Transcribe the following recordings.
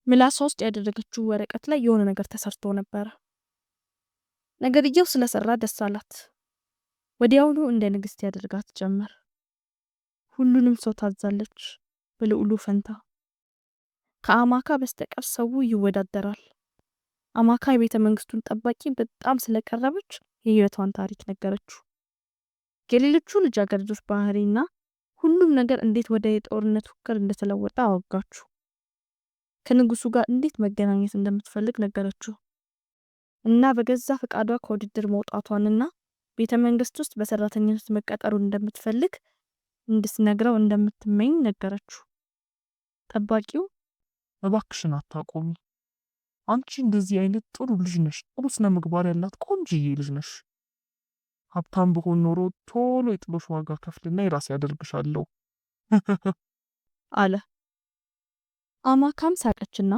ምላሷ ውስጥ ያደረገችው ወረቀት ላይ የሆነ ነገር ተሰርቶ ነበረ። ነገርየው ስለሰራ ደስ አላት። ወዲያውኑ እንደ ንግስት ያደርጋት ጀመር። ሁሉንም ሰው ታዛለች በልዑሉ ፈንታ። ከአማካ በስተቀር ሰው ይወዳደራል። አማካ የቤተ መንግስቱን ጠባቂ በጣም ስለቀረበች የህይወቷን ታሪክ ነገረችው። የሌሎቹ ልጃገረዶች ባህሪና ሁሉም ነገር እንዴት ወደ የጦርነት ውክር እንደተለወጠ አወጋችሁ። ከንጉሱ ጋር እንዴት መገናኘት እንደምትፈልግ ነገረችው እና በገዛ ፈቃዷ ከውድድር መውጣቷንና ቤተ መንግስት ውስጥ በሰራተኝነት መቀጠሩን እንደምትፈልግ እንድትነግረው እንደምትመኝ ነገረችው። ጠባቂው እባክሽን አታቆሚ። አንቺ እንደዚህ አይነት ጥሩ ልጅ ነሽ፣ ጥሩ ስነ ምግባር ያላት ቆንጅዬ ልጅ ነሽ። ሀብታም ብሆን ኖሮ ቶሎ የጥሎሽ ዋጋ ከፍልና የራሴ ያደርግሻለሁ አለ። አማካም ሳቀችና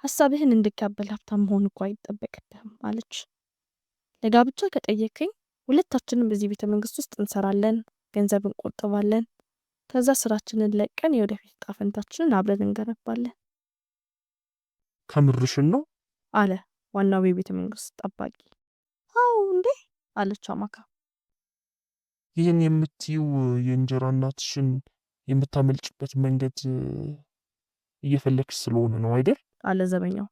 ሀሳብህን እንድቀበል ሀብታም መሆን እኮ አይጠበቅብህም አለች። ለጋብቻ ከጠየከኝ ሁለታችንም በዚህ ቤተ መንግስት ውስጥ እንሰራለን፣ ገንዘብ እንቆጥባለን፣ ከዛ ስራችንን ለቀን የወደፊት ዕጣ ፈንታችንን አብረን እንገነባለን። ከምርሽን ነው አለ ዋናው የቤተ መንግስት ጠባቂ። አዎ እንዴ አለች አማካ። ይህን የምትይው የእንጀራ እናትሽን የምታመልጭበት መንገድ እየፈለግሽ ስለሆነ ነው አይደል? አለ ዘበኛው።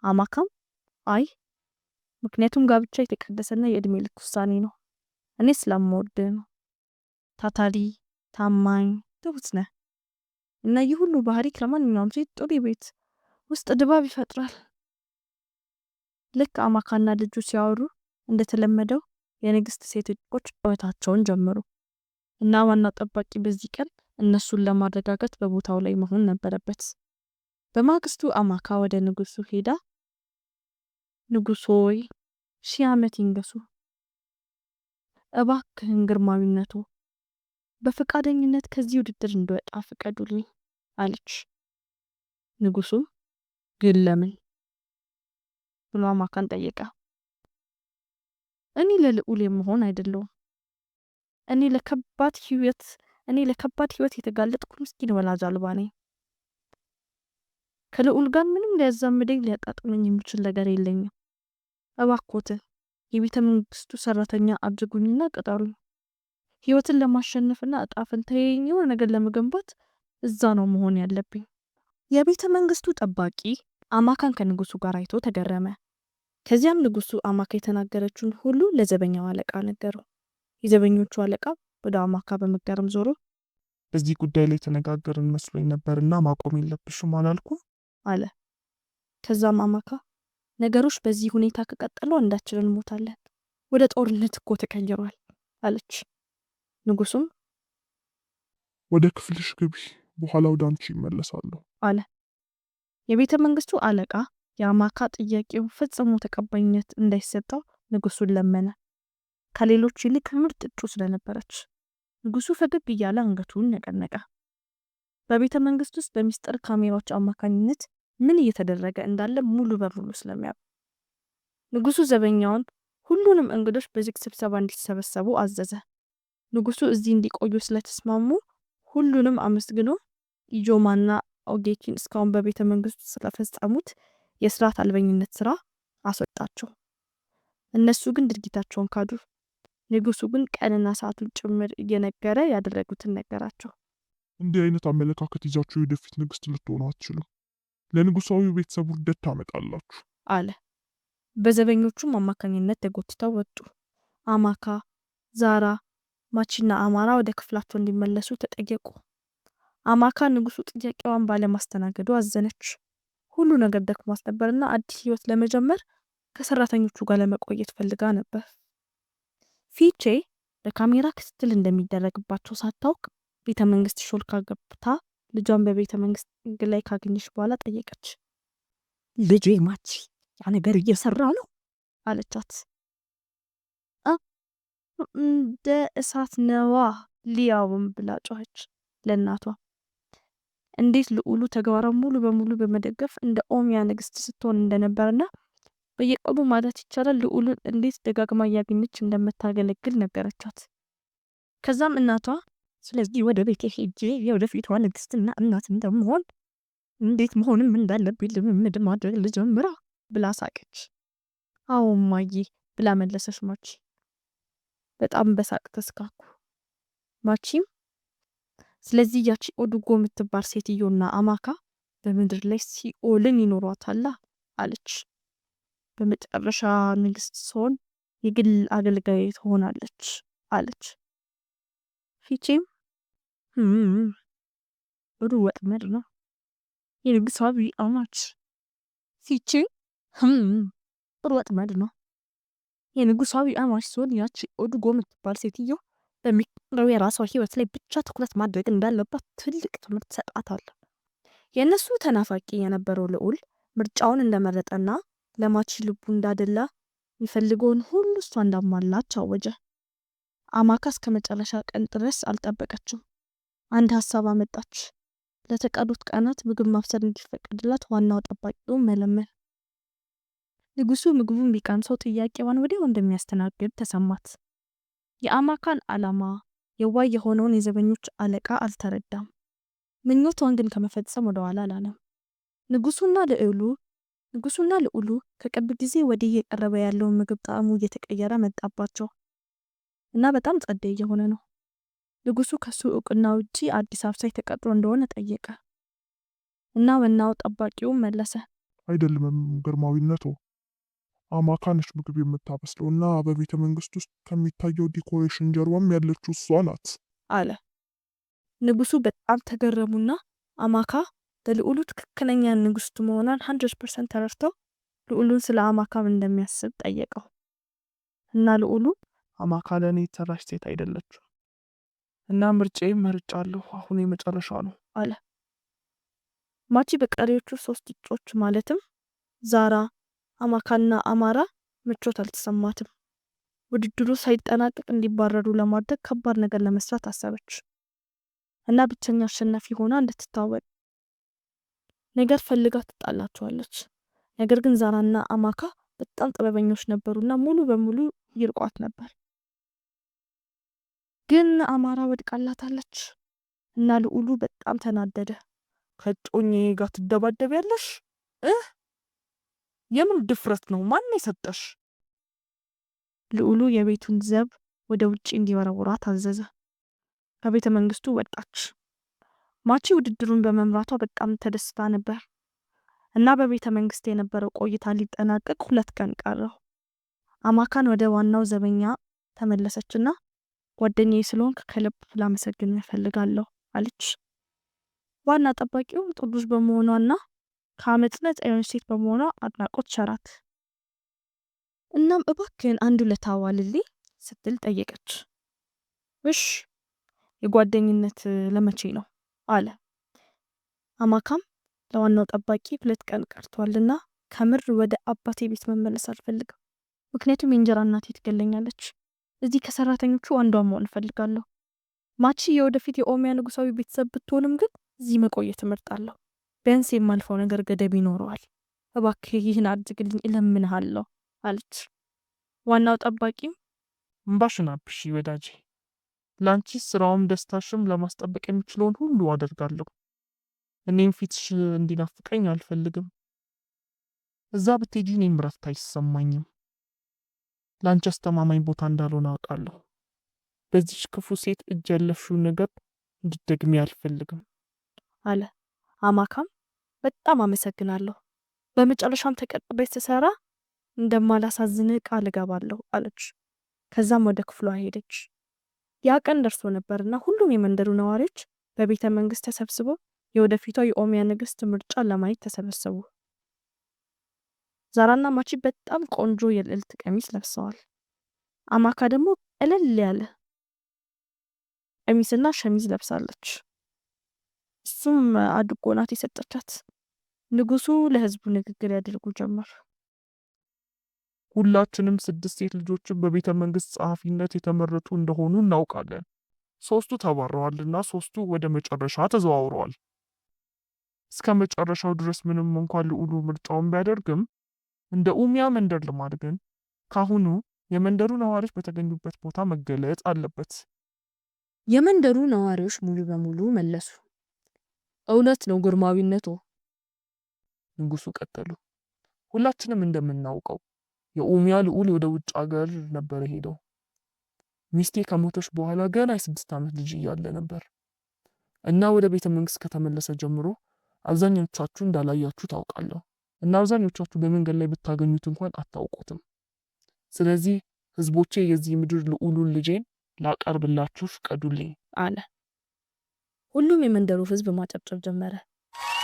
አማካም አይ ምክንያቱም ጋብቻ የተቀደሰና የእድሜ ልክ ውሳኔ ነው። እኔ ስለምወድህ ነው። ታታሪ፣ ታማኝ፣ ትሁት ነህ እና ይህ ሁሉ ባህሪ ለማንኛውም ሴት ጥሩ ቤት ውስጥ ድባብ ይፈጥራል። ልክ አማካና ልጁ ሲያወሩ እንደተለመደው የንግስት ሴት እጮች ጨዋታቸውን ጀመሩ እና ዋናው ጠባቂ በዚህ ቀን እነሱን ለማረጋጋት በቦታው ላይ መሆን ነበረበት። በማግስቱ አማካ ወደ ንጉሱ ሄዳ ንጉስ ሆይ 1000 ዓመት ይንገሱ፣ እባክህን ግርማዊነቱ በፈቃደኝነት ከዚህ ውድድር እንድወጣ ፍቀዱልኝ አለች። ንጉሱም ግን ለምን ብሎ አማካን ጠየቀ። እኔ ለልዑል የምሆን አይደለሁም። እኔ ለከባድ ህይወት እኔ ለከባድ ህይወት የተጋለጥኩ ምስኪን ወላጅ አልባ ነኝ። ከልዑል ጋር ምንም ሊያዛምደኝ ሊያጣጥመኝ የሚችል ነገር የለኝም። እባክዎትን የቤተ መንግስቱ ሰራተኛ አድርጉኝና ቅጠሩኝ። ህይወትን ለማሸነፍና እጣ ፈንታዬን የሆነ ነገር ለመገንባት እዛ ነው መሆን ያለብኝ። የቤተ መንግስቱ ጠባቂ አማካን ከንጉሱ ጋር አይቶ ተገረመ። ከዚያም ንጉሱ አማካ የተናገረችውን ሁሉ ለዘበኛው አለቃ ነገረው። የዘበኞቹ አለቃ ወደ አማካ በመገረም ዞሮ በዚህ ጉዳይ ላይ ተነጋገርን መስሎኝ ነበርና ማቆም የለብሽም አላልኩም አለ። ከዛም አማካ ነገሮች በዚህ ሁኔታ ከቀጠሉ አንዳችን እንሞታለን፣ ወደ ጦርነት እኮ ተቀይሯል አለች። ንጉሱም ወደ ክፍልሽ ግቢ፣ በኋላ ወደ አንቺ ይመለሳለሁ አለ። የቤተ መንግስቱ አለቃ የአማካ ጥያቄው ፈጽሞ ተቀባይነት እንዳይሰጠው ንጉሱን ለመነ። ከሌሎች ይልቅ ምርጥ እጩ ስለነበረች። ንጉሱ ፈገግ እያለ አንገቱን ነቀነቀ። በቤተ መንግስት ውስጥ በሚስጥር ካሜራዎች አማካኝነት ምን እየተደረገ እንዳለ ሙሉ በሙሉ ስለሚያውቅ ንጉሱ ዘበኛውን ሁሉንም እንግዶች በዝግ ስብሰባ እንዲሰበሰቡ አዘዘ። ንጉሱ እዚህ እንዲቆዩ ስለተስማሙ ሁሉንም አመስግኖ ኢጆማና ኦጌኪን እስካሁን በቤተ መንግስቱ ስለፈጸሙት የስርዓት አልበኝነት ስራ አስወጣቸው። እነሱ ግን ድርጊታቸውን ካዱ። ንጉሱ ግን ቀንና ሰዓቱን ጭምር እየነገረ ያደረጉትን ነገራቸው። እንዲህ አይነት አመለካከት ይዛችሁ የወደፊት ንግስት ልትሆኑ አትችሉም። ለንጉሳዊው ቤተሰብ ውርደት ታመጣላችሁ አለ። በዘበኞቹም አማካኝነት ተጎትተው ወጡ። አማካ፣ ዛራ፣ ማቺና አማራ ወደ ክፍላቸው እንዲመለሱ ተጠየቁ። አማካ ንጉሱ ጥያቄዋን ባለማስተናገዱ አዘነች። ሁሉ ነገር ደክሟት ነበርና አዲስ ህይወት ለመጀመር ከሰራተኞቹ ጋር ለመቆየት ፈልጋ ነበር። ፊቼ በካሜራ ክትትል እንደሚደረግባቸው ሳታውቅ ቤተ መንግስት ሾልካ ገብታ ልጇን በቤተ መንግስት ጥግ ላይ ካገኘች በኋላ ጠየቀች። ልጄ ማቺ ያ ነገር እየሰራ ነው አለቻት። እንደ እሳት ነዋ ሊያውም ብላ ጮኸች ለእናቷ። እንዴት ልዑሉ ተግባሯን ሙሉ በሙሉ በመደገፍ እንደ ኦሚያ ንግስት ስትሆን እንደነበርና በየቀኑ ማለት ይቻላል ልዑሉን እንዴት ደጋግማ እያገኘች እንደምታገለግል ነገረቻት። ከዛም እናቷ ስለዚህ ወደ ቤቴ ሄጄ የወደፊቷ ንግስትና እናት እንደምሆን እንዴት መሆንም እንዳለብኝ ልምምድ ማድረግ ልጀምራ ብላ ሳቀች። አዎ እማዬ ብላ መለሰች ማቺ። በጣም በሳቅ ተስካኩ። ማቺም ስለዚህ ያቺ ኦዱጎ የምትባል ሴትዮና አማካ በምድር ላይ ሲኦልን ይኖሯታላ አለች። በመጨረሻ ንግስት ስሆን የግል አገልጋይ ትሆናለች አለች። ፊቼም ጥሩ ወጥመድ ነው የንጉሳዊ አማች። ፊቼ ጥሩ ወጥመድ ነው የንጉሳዊ አማች ሲሆን ያቺ ኦዱጎ የምትባል ሴትዮ በሚቀረው የራሷ ህይወት ላይ ብቻ ትኩረት ማድረግ እንዳለባት ትልቅ ትምህርት ሰጣታለሁ። የእነሱ ተናፋቂ የነበረው ልዑል ምርጫውን እንደመረጠና ለማቺ ልቡ እንዳደላ የሚፈልገውን ሁሉ እሷ እንዳሟላች አወጀ። አማካ እስከ መጨረሻ ቀን ድረስ አልጠበቀችም። አንድ ሀሳብ አመጣች። ለተቀሩት ቀናት ምግብ ማብሰል እንዲፈቀድላት ዋናው ጠባቂው መለመን። ንጉሱ ምግቡን ቢቀምሰው ጥያቄዋን ወዲያው እንደሚያስተናግድ ተሰማት። የአማካን ዓላማ የዋህ የሆነውን የዘበኞች አለቃ አልተረዳም። ምኞቷን ግን ከመፈጸም ወደኋላ አላለም። ንጉሱና ልዑሉ ከቅርብ ጊዜ ወዲህ እየቀረበ ያለውን ምግብ ጣዕሙ እየተቀየረ መጣባቸው እና በጣም ጸዴ እየሆነ ነው። ንጉሱ ከሱ እውቅና ውጪ አዲስ አብሳይ ተቀጥሮ እንደሆነ ጠየቀ እና ዋናው ጠባቂው መለሰ። አይደለም ግርማዊነቶ፣ አማካ ነች ምግብ የምታበስለው እና በቤተ መንግስት ውስጥ ከሚታየው decoration ጀርባም ያለችው እሷ ናት አለ። ንጉሱ በጣም ተገረሙና አማካ ለልዑሉ ትክክለኛ ንግስቱ መሆኗን 100% ተረድተው ልዑሉን ስለ አማካ ምን እንደሚያስብ ጠየቀው እና ልዑሉ አማካ ለእኔ የተሰራች ሴት አይደለችም እና ምርጫዬን መርጫለሁ። አሁን የመጨረሻ ነው አለ። ማቺ በቀሪዎቹ ሶስት እጮች ማለትም ዛራ፣ አማካና አማራ ምቾት አልተሰማትም። ውድድሩ ሳይጠናቀቅ እንዲባረሩ ለማድረግ ከባድ ነገር ለመስራት አሰበች እና ብቸኛ አሸናፊ ሆና እንድትታወቅ ነገር ፈልጋ ትጣላቸዋለች። ነገር ግን ዛራና አማካ በጣም ጥበበኞች ነበሩና ሙሉ በሙሉ ይርቋት ነበር። ግን አማራ ወድቃላታለች እና ልዑሉ በጣም ተናደደ። ከእጮኛዬ ጋር ትደባደቢያለሽ? የምን ድፍረት ነው? ማን የሰጠሽ? ልዑሉ የቤቱን ዘብ ወደ ውጭ እንዲወረውራት አዘዘ። ከቤተ መንግስቱ ወጣች። ማቺ ውድድሩን በመምራቷ በጣም ተደስታ ነበር እና በቤተ መንግስት የነበረው ቆይታ ሊጠናቀቅ 2 ቀን ቀረው። አማካን ወደ ዋናው ዘበኛ ተመለሰችና ጓደኛዬ ስለሆንክ ከልብ ላመሰግንህ እፈልጋለሁ አለች። ዋና ጠባቂው ቅዱስ በመሆኗና ከአመፅ ነፃ የሆነች ሴት በመሆኗ አድናቆት ቸራት። እናም እባክህን አንድ ውለታ ዋልልኝ ስትል ጠየቀች። እሽ የጓደኝነት ለመቼ ነው አለ። አማካም ለዋናው ጠባቂ 2 ቀን ቀርቷልና ከምር ወደ አባቴ ቤት መመለስ አልፈልግም። ምክንያቱም የእንጀራ እናቴ ትገለኛለች። እዚህ ከሰራተኞቹ አንዷ መሆን እፈልጋለሁ። ማቺ የወደፊት የኦሚያ ንጉሳዊ ቤተሰብ ብትሆንም ግን እዚህ መቆየት እመርጣለሁ። ቢያንስ የማልፈው ነገር ገደብ ይኖረዋል። እባክህ ይህን አድርግልኝ እለምንሃለሁ አለች። ዋናው ጠባቂም እምባሽን አብሺ ወዳጄ፣ ላንቺ ስራውም ደስታሽም ለማስጠበቅ የሚችለውን ሁሉ አደርጋለሁ። እኔም ፊትሽ እንዲናፍቀኝ አልፈልግም። እዛ ብትሄጂ እኔም እረፍት አይሰማኝም። ላንቺ አስተማማኝ ቦታ እንዳልሆነ አውቃለሁ። በዚች ክፉ ሴት እጅ ያለፍሽው ነገር እንድትደግሚ አልፈልግም አለ። አማካም በጣም አመሰግናለሁ፣ በመጨረሻም ተቀጥሬ ስሰራ እንደማላሳዝንህ ቃል እገባለሁ አለች። ከዛም ወደ ክፍሏ ሄደች። ያ ቀን ደርሶ ነበርና ሁሉም የመንደሩ ነዋሪዎች በቤተ መንግስት ተሰብስበው የወደፊቷ የኦሚያ ንግስት ምርጫ ለማየት ተሰበሰቡ። ዛራና ማቺ በጣም ቆንጆ የልዕልት ቀሚስ ለብሰዋል። አማካ ደግሞ ቀለል ያለ ቀሚስና ሸሚዝ ለብሳለች። እሱም አድጎ ናት የሰጠቻት። ንጉሱ ለህዝቡ ንግግር ያደርጉ ጀመር። ሁላችንም 6 ሴት ልጆችን በቤተ መንግስት ጸሐፊነት የተመረጡ እንደሆኑ እናውቃለን። 3ቱ ተባረዋልና 3ቱ ወደ መጨረሻ ተዘዋውረዋል። እስከ መጨረሻው ድረስ ምንም እንኳን ልዑሉ ምርጫውን ቢያደርግም እንደ ኡሚያ መንደር ልማድ ግን ካሁኑ የመንደሩ ነዋሪዎች በተገኙበት ቦታ መገለጽ አለበት። የመንደሩ ነዋሪዎች ሙሉ በሙሉ መለሱ። እውነት ነው ግርማዊነቱ፣ ንጉሱ ቀጠሉ። ሁላችንም እንደምናውቀው የኦሚያ ልዑል ወደ ውጭ ሀገር ነበር የሄደው። ሚስቴ ከሞተች በኋላ ገና የ6 ዓመት ልጅ እያለ ነበር እና ወደ ቤተ መንግስት ከተመለሰ ጀምሮ አብዛኞቻችሁ እንዳላያችሁ ታውቃለሁ እና አብዛኞቻችሁ በመንገድ ላይ ብታገኙት እንኳን አታውቁትም። ስለዚህ ህዝቦቼ የዚህ ምድር ልዑሉን ልጄን ላቀርብላችሁ ፍቀዱልኝ አለ። ሁሉም የመንደሩ ህዝብ ማጨብጨብ ጀመረ።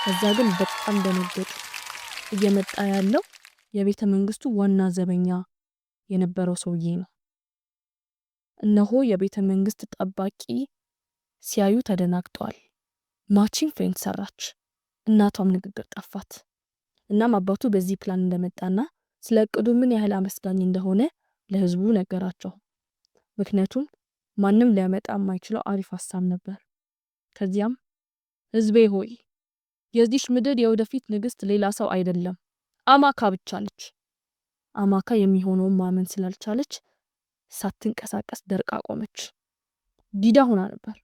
ከዛ ግን በጣም ደነገጡ። እየመጣ ያለው የቤተ መንግስቱ ዋና ዘበኛ የነበረው ሰውዬ ነው። እነሆ የቤተ መንግስት ጠባቂ ሲያዩ ተደናግጠዋል። ማቺም faint ሰራች። እናቷም ንግግር ጠፋት። እናም አባቱ በዚህ ፕላን እንደመጣና ስለ እቅዱ ምን ያህል አመስጋኝ እንደሆነ ለህዝቡ ነገራቸው። ምክንያቱም ማንም ሊያመጣ የማይችለው አሪፍ ሀሳብ ነበር። ከዚያም ህዝቤ ሆይ፣ የዚች ምድር የወደፊት ንግስት ሌላ ሰው አይደለም፣ አማካ ብቻ ነች። አማካ የሚሆነውን ማመን ስላልቻለች ሳትንቀሳቀስ ደርቃ ቆመች። ዲዳ ሆና ነበር።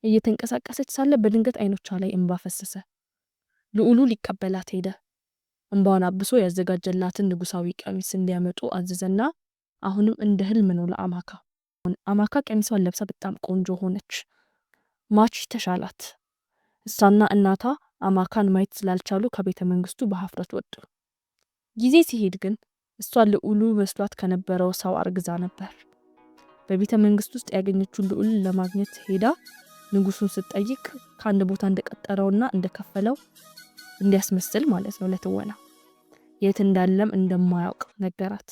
እየተንቀሳቀሰች ሳለ በድንገት አይኖቿ ላይ እንባ ፈሰሰ። ልዑሉ ሊቀበላት ሄደ። እንባዋን አብሶ ያዘጋጀላትን ንጉሳዊ ቀሚስ እንዲያመጡ አዘዘና አሁንም እንደ ህልም ነው ለአማካ። አማካ ቀሚሷን ለብሳ በጣም ቆንጆ ሆነች። ማቺ ተሻላት። እሷና እናቷ አማካን ማየት ስላልቻሉ ከቤተ መንግስቱ በሀፍረት ወጡ። ጊዜ ሲሄድ ግን እሷ ልዑሉ መስሏት ከነበረው ሰው አርግዛ ነበር። በቤተ መንግስት ውስጥ ያገኘችውን ልዑል ለማግኘት ሄዳ ንጉሱን ስትጠይቅ ከአንድ ቦታ እንደቀጠረውና እንደከፈለው እንዲያስመስል ማለት ነው ለትወና፣ የት እንዳለም እንደማያውቅ ነገራት።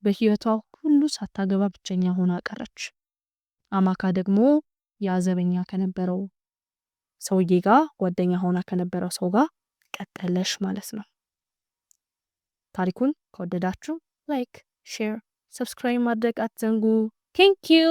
በህይወቷ ሁሉ ሳታገባ ብቸኛ ሆና ቀረች። አማካ ደግሞ ያ ዘበኛ ከነበረው ሰውዬ ጋር፣ ጓደኛ ሆና ከነበረው ሰው ጋር ቀጠለሽ ማለት ነው። ታሪኩን ከወደዳችሁ like፣ share፣ subscribe ማድረግ አትዘንጉ። Thank you.